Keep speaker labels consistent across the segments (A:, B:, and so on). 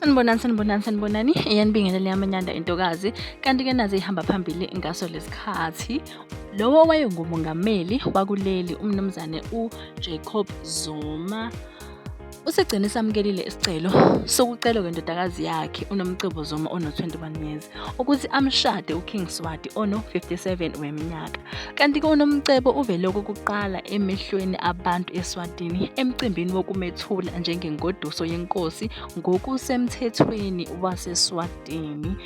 A: Sanibonani, sanibonani, sanibonani. Iyanibingelela yamanyanda intokazi. Kanti-ke nazi ihamba phambili ngaso lesikhathi. Lowo owayengumongameli wakuleli uMnumzane uJacob Zuma usigcine samukelile isicelo sokucelwa kwendodakazi yakhe uNomcebo Zuma ono-21 years ukuthi amshade uKing Swati ono-57 weminyaka. Kanti-ke uNomcebo uvele okokuqala emehlweni abantu eSwatini emcimbini wokumethula njengengoduso yenkosi ngokusemthethweni waseSwatini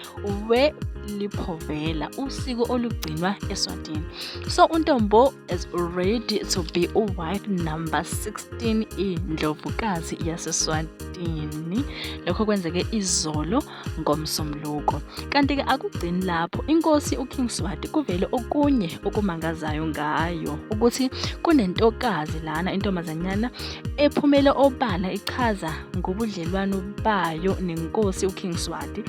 A: weLiphovela, usiko olugcinwa eSwatini. So uNtombo is ready to be uwife number 16 indlovukazi yaseSwatini. Lokho kwenzeke izolo ngoMsombuluko. Kanti-ke akugcini lapho, inkosi uKing Swati kuvele okunye okumangazayo ngayo ukuthi kunentokazi lana intombazanyana ephumele obala ichaza ngobudlelwano bayo nenkosi uKing Swati.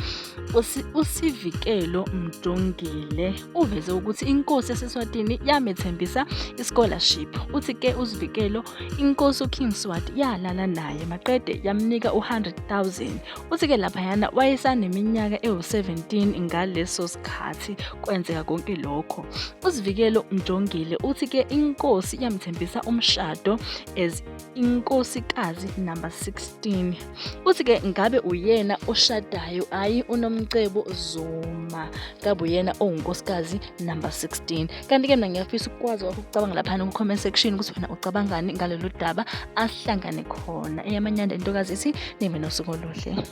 A: USivikelo Mjongile uveze ukuthi inkosi yaseSwatini yamethembisa i-scholarship. Uthi ke uSivikelo inkosi uKing Swati yalala naye maqede yamnika u-100,000. Uthi-ke laphayana wayesaneminyaka ewu-17 ngaleso sikhathi kwenzeka konke lokho. USivikelo Mjongile uthi-ke inkosi yamthembisa umshado as inkosikazi number 16. Uthi-ke ngabe uyena oshadayo hhayi uNomcebo Zuma, ngabe uyena owunkosikazi number 16. Kanti-ke mina ngiyafisa ukukwazi kwakho ukucabanga laphana ku-comment section ukuthi wena ucabangani ngalolu daba, asihlangane khona. Eyamanyanda intokazi ithi nibe nosuku oluhle.